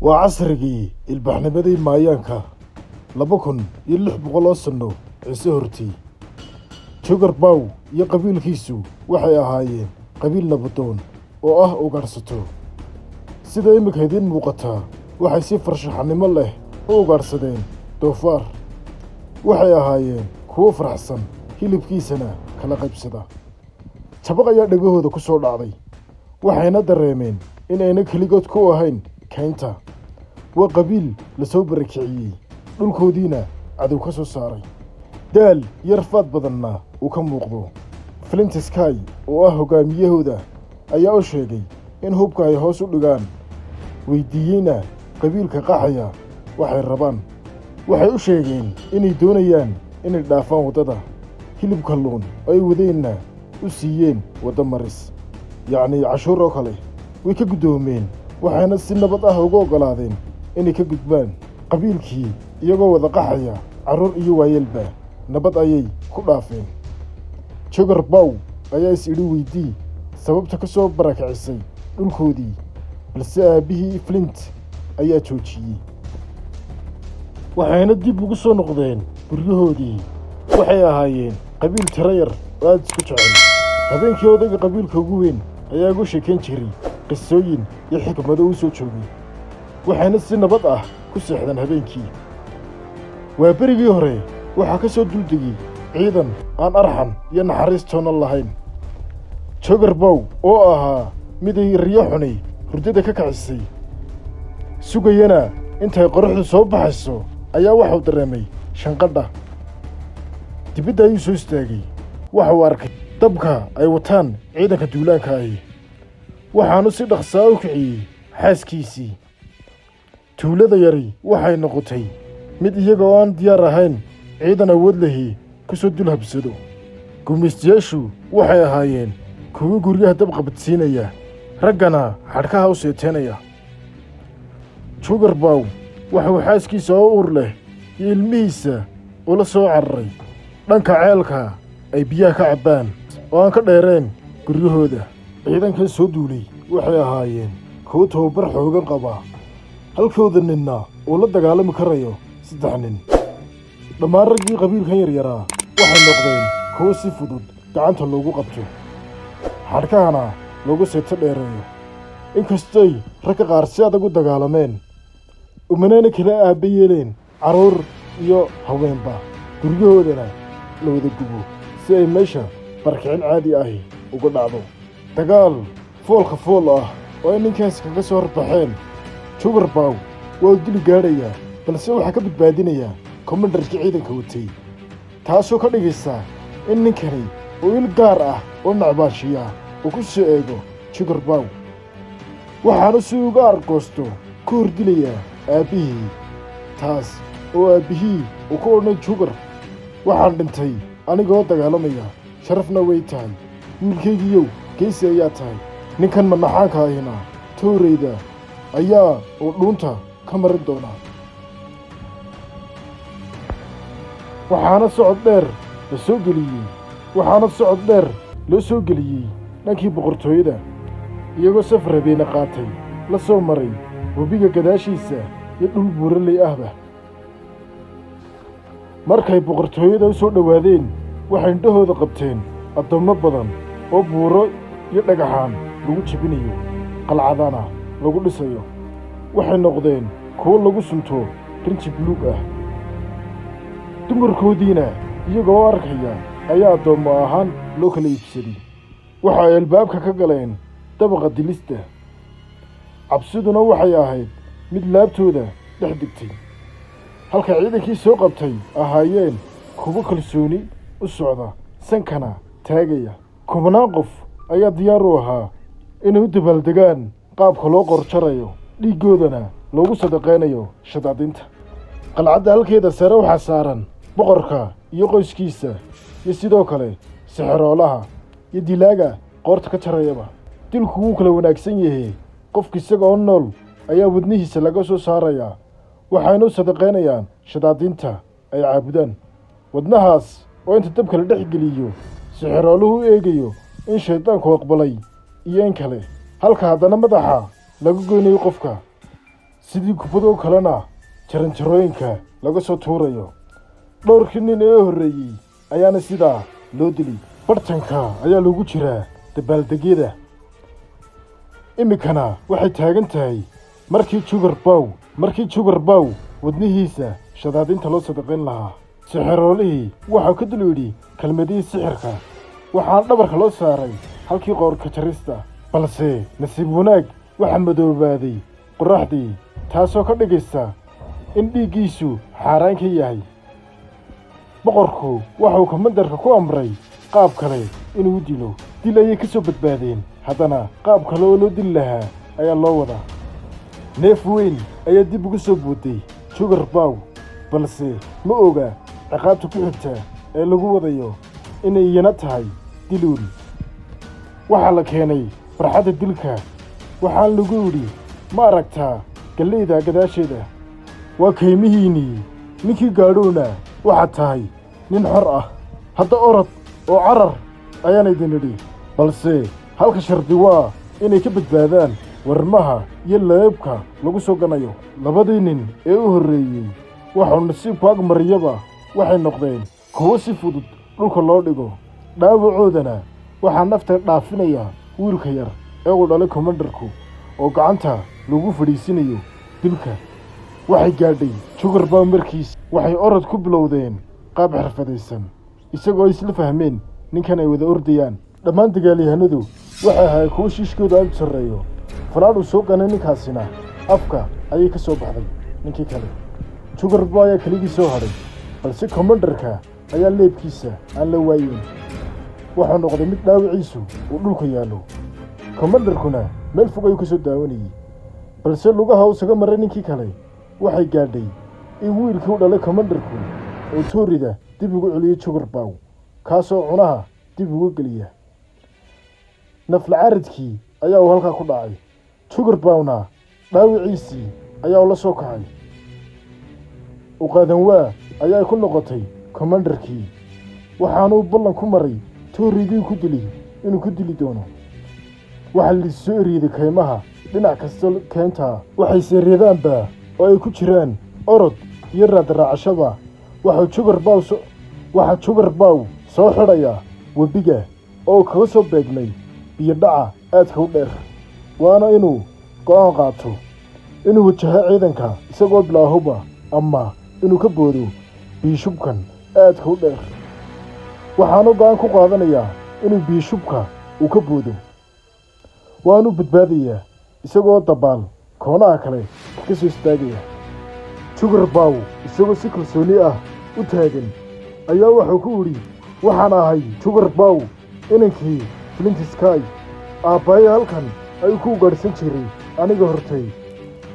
Waa casrigii ilbaxnimadii Maayaanka, 2600 oo sanno Ciise hortii. Jugar Baw iyo qabiilkiisu waxay ahaayeen qabiil nabadoon oo ah ugaadhsato. Sida iminka idiin muuqataa, waxay si farshaxanimo leh u ugaadhsadeen doofaar. Waxay ahaayeen kuwo faraxsan, hilibkiisana kala qaybsada. Jabaq ayaa dhegahooda ku soo dhacday, waxayna dareemeen in ayna keligood ku ahayn kaynta. Waa qabiil la soo barakiciyey, dhulkoodiina cadow ka soo saaray, daal iyo rafaad badanna uu ka muuqdo. Flint Sky oo ah hoggaamiyahooda ayaa u sheegay in hubka ay hoos u dhigaan, weydiiyeyna qabiilka qaxaya waxay rabaan. Waxay u sheegeen inay doonayaan inay dhaafaan waddada, hilib kalluun ay wadeenna u siiyeen waddo maris, yacnii cashuur oo kale. Way ka guddoomeen, waxayna si nabad ah uga oggolaadeen inay ka gudbaan. Qabiilkii iyagoo wada qaxaya, carruur iyo waayeelba, nabad ayay ku dhaafeen. Jogar Baw ayaa is idhi weydii sababta ka soo barakacisay dhulkoodii, balse aabbihii Flint ayaa joojiyey. Waxayna dib ugu soo noqdeen guryahoodii. Waxay ahaayeen qabiil tiro yar oo aada isku jecel. Habeenkii odayga qabiilka ugu weyn ayaa ugu sheekayn jiray qisooyin iyo xikmado uu soo joogay, waxayna si nabad ah ku seexdeen habeenkii. Waa berigii hore waxaa ka soo duldegay ciidan aan arxan iyo naxariis toona lahayn. Jogar Bow oo ahaa miday riyo xuni hurdada ka kicisay, sugayana intay qorraxdu soo baxayso, ayaa waxuu dareemay shanqadha. Dibadda ayuu soo istaagay. Waxuu arkay dabka ay wataan ciidanka duulaanka ahi, waxaanu si dhaqsaa u kiciyey xaaskiisii. Tuulada yari waxay noqotay mid iyaga oo aan diyaar ahayn ciidan awood lahi ku soo dul habsado. Gumaystayaashu waxay ahaayeen kuwo guryaha dab qabadsiinaya, raggana xadhkaha u seeteenaya. Jugar Baw waxuu xaaskiisa oo uur leh iyo ilmihiisa ula soo cararay dhanka ceelka ay biyaha ka cabbaan oo aan ka dheereen guryahooda. Ciidankan soo duulay waxay ahaayeen kuwo tababar xoogan qaba, halkooda ninna uu la dagaalami karayo saddex nin. Dhammaan raggii qabiilkan yaryaraa waxay noqdeen kuwo si fudud gacanta loogu qabto, xadhkahana loogu seeto dheereeyo. Inkastay ragga qaar si adag u dagaalameen, umanayna kala aabba yeeleen carruur iyo haweenba, guryahoodana la wada gubo si ay meesha barakicin caadi ahi uga dhacdo. Dagaal foolka fool ah oo ay ninkaas kaga soo horbaxeen, Jugar Baw waa u dili gaadhayaa, balse waxaa ka badbaadinayaa kommandarkii ciidanka watay, taasoo ka dhigaysa in ninkani uu il gaar ah oo nacbaashiya uu ku soo eego Jugar Baw. Waxaanu si uga argoosto ku hordilayaa aabbihii, taas oo aabbihii uu ku odhanay: "Jugar, waxaan dhintay anigoo dagaalamaya, sharafna way tahay. Wiilkaygiiyow, geesi ayaa tahay. Ninkan manaxaanka ahina tooreyda ayaa uu dhuunta ka marin doonaa." Waxaana socod dheer loo soo geliyey dhankii boqortooyada, iyagoo safar habeene qaatay, la soo maray webiga gadaashiisa iyo dhul buuraley ahba. Markay boqortooyada u soo dhowaadeen, waxay indhahooda qabteen addoommo badan oo buuro iyo dhagaxaan lagu jebinayo, qalcadana lagu dhisayo. Waxay noqdeen kuwo lagu sunto rinji buluug ah. Dumarkoodiina iyagoo arkaya ayaa addoommo ahaan loo kala iibsaday. Waxa ay albaabka ka galeen dabaqa dilista, cabsiduna waxay ahayd mid laabtooda dhex degtay, halka ciidankii soo qabtay ahaayeen kuwo kalsooni u socda, sankana taagaya. Kubnaan qof ayaa diyaar u ahaa inay u dabaaldegaan qaabka loo qorjarayo, dhiiggoodana loogu sadaqaynayo shadaadinta. Qalcadda halkeeda sare waxaa saaran boqorka iyo qoyskiisa, iyo sidoo kale sixiroolaha iyo dilaaga qoorta ka jarayaba. Dilku wuu kala wanaagsan yahay. Qofka isaga oo nool ayaa wadnihiisa laga soo saarayaa, waxayna u sadaqaynayaan shadaadinta ay caabudaan. Wadnahaas oo inta dabka la dhex geliyo sixirooluhu u eegayo in shaydaanku aqbalay iyo in kale, halka haddana madaxa laga goynayo qofka. Sidii kubadoo kalena jaranjarooyinka laga soo tuurayo. Dhowrkii nin ee horreeyey ayaana sidaa loo dilay. Bartanka ayaa lagu jiraa dabaaldegyada. Iminkana waxay taagan tahay markii Jugar Baw wadnihiisa shadaadinta loo sadaqayn lahaa. Sixiroolihii waxau ka dul yidhi kelmadihii sixirka, waxaana dhabarka loo saaray halkii qoorka jarista. Balse nasiib wanaag, waxaa madoobaaday qorraxdii, taasoo ka dhigaysa in dhiiggiisu xaaraan ka yahay. Boqorku waxauu komandarka ku amray qaab kale inuu dilo. Dil ayay ka soo badbaadeen, haddana qaab kale oo loo dili lahaa ayaa loo wadaa. Neef weyn ayaa dib ugu soo booday Jugar Baw, balse ma oga ciqaabta ku xigta ee lagu wadayo inay iyana tahay diluun. Waxaa la keenay barxadda dilka. Waxaan lagu yidhi, "Ma aragtaa gallayda gadaasheeda? Waa kaymihiinnii. Ninkii gaadhowna waxaad tahay nin xor ah. Hadda orod oo carar," ayaan idin idhi. Balse halka shardi waa inay ka badbaadaan warmaha iyo leebka lagu soo ganayo. Labadii nin ee u horreeyey waxuu nasiibku ag mariyaba waxay noqdeen kuwo si fudud dhulka loo dhigo. Dhaawacoodana waxaa nafta dhaafinaya wiilka yar ee uu dhalay komandarku oo gacanta lagu fadhiisinayo dilka. Waxay gaadhay Jugar Baw markiis. Waxay orod ku bilowdeen qaab xirfadaysan, isagoo isla fahmeen ninkan ay wada ordayaan. Dhammaan dagaalyahanadu waxay ahaayeen kuwo shiishkoodu aad u sarreeyo. Falaadh uu soo ganay ninkaasina afka ayay ka soo baxday ninkii kale. Jugar Baw ayaa keligii soo hadhay, balse komandarka ayaa leebkiisa aan la waayeyn. Wuxuu noqday mid dhaawiciisu uu dhulka yaallo, komandarkuna meel fog ayuu ka soo daawanayey, balse lugaha usaga maray ninkii kale. Waxay gaadhay in wiilkii u dhalay komandarku oo toorida dib ugu celiyey Jugar Baw, kaasoo cunaha dib uga geliya. Naflacaridkii ayaa uu halkaa ku dhacay. Jugar Bawna dhaawiciisii ayaa ula soo kacay. Uqaadan waa ayaa ku noqotay komandarkii, waxaanuu ballan ku maray tooridii ku dili inuu ku dili doono. Waxaa laissoo eryeeday kaymaha dhinac kasta keentaa. Waxay seeryadaanba oo ay ku jiraan orod iyo raadraacashaba. Waxaa Jugar Baw soo xidhayaa webiga oo kaga soo beegmay biyo dhaca aadka u dheer. Waana inuu go'aan qaato: inuu wajaho ciidanka isagoo bilaahuba ama inuu ka boodo biyishubkan aadka u dheer. Waxaanu go'aan ku qaadanayaa inuu biyishubka uu ka boodo. Waanu badbaadayaa isagoo dabaal koonaha kale kaga soo istaagaya. Jugar Baw isagoo si kalsooni ah u taagan ayaa wuxuu ku idhi, "Waxaan ahay Jugar Baw, inankii Flint Sky. Aabbahay halkan ayuu ku ugaadhsan jiray aniga hortay.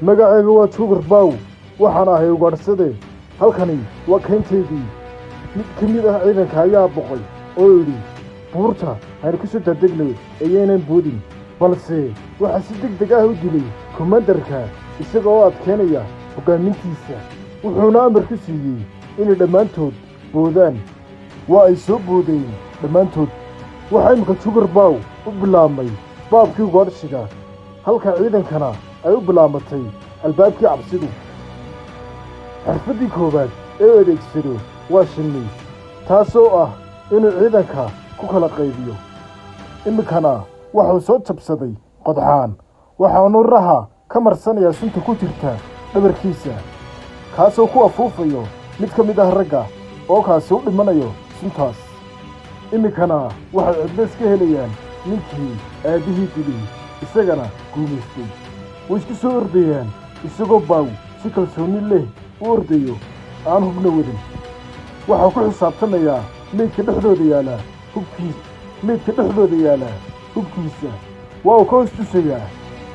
Magacayga waa Jugar Baw, waxaan ahay ugaadhsade. Halkani waa kayntaydii." Mid ka mid ah ciidanka ayaa boqay oo idhi, "Buurta haynu ka soo daadegnay, ayaynan boodin." Balse waxaa si deg deg ah u dilay komandarka, isaga oo adkeynaya hoggaamintiisa, wuxuuna amar ku siiyey inay dhammaantood boodaan. Waa ay soo boodeen dhammaantood. Waxaa imika Jugar Baw u bilaabmay baabkii ugaadhsiga, halka ciidankana ay u bilaabmatay albaabkii cabsidu. Xirfaddii koowaad ee u adeegsado waa shinni, taasoo ah inuu ciidanka ku kala qaybiyo. Iminkana wuxuu soo jabsaday qodxaan, waxaanu raha ka marsanayaa sunta ku jirta dhabarkiisa, kaasoo ku afuufayo mid ka mid ah ragga oo kaasi u dhimanayo suntaas. Iminkana waxay cidlo iska helayaan ninkii aabbihii dilay, isagana guumaystay. Way isku soo ordayaan, isagoo Baaw si kalsooni leh u ordayo, aan hubna wadin. Waxau ku xisaabtamayaa meydka dhexdooda yaallaa hubkiisa. Waa uu ka hoos tusayaa,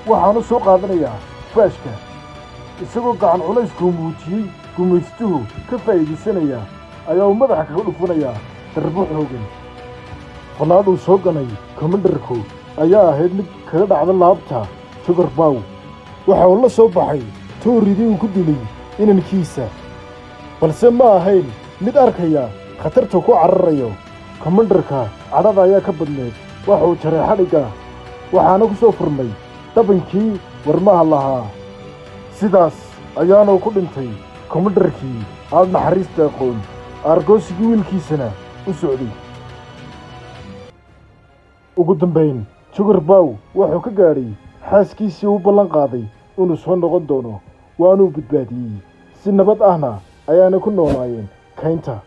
waxaanu soo qaadanayaa faashka, isagoo gacan culayskuu muujiyey gumaystuhu ka faa'iidaysanayaa ayaa uu madaxa kaga dhufanayaa darbo xoogan. Fallaadhuu soo ganay komandarku ayaa ahayd mid kaga dhacda laabta Jugar Baw. Waxa uu la soo baxay tooridii uu ku dilay inankiisa, balse ma ahayn mid arkaya khatarta ku cararayo. Komandarka cadhada ayaa ka badneed. Waxa uu jaray xadhigga, waxaana ku soo furmay dabankii warmaha lahaa. Sidaas ayaanuu ku dhintay komandarkii aan naxariista aqoon, aargoosigii wiilkiisana u socday. Ugu dambayn, Jugar Baw wuxuu ka gaadhay xaaskiisii u ballan qaaday inuu soo noqon doono, waanuu badbaadiyey. Si nabad ahna ayaana ku noolaayeen kaynta.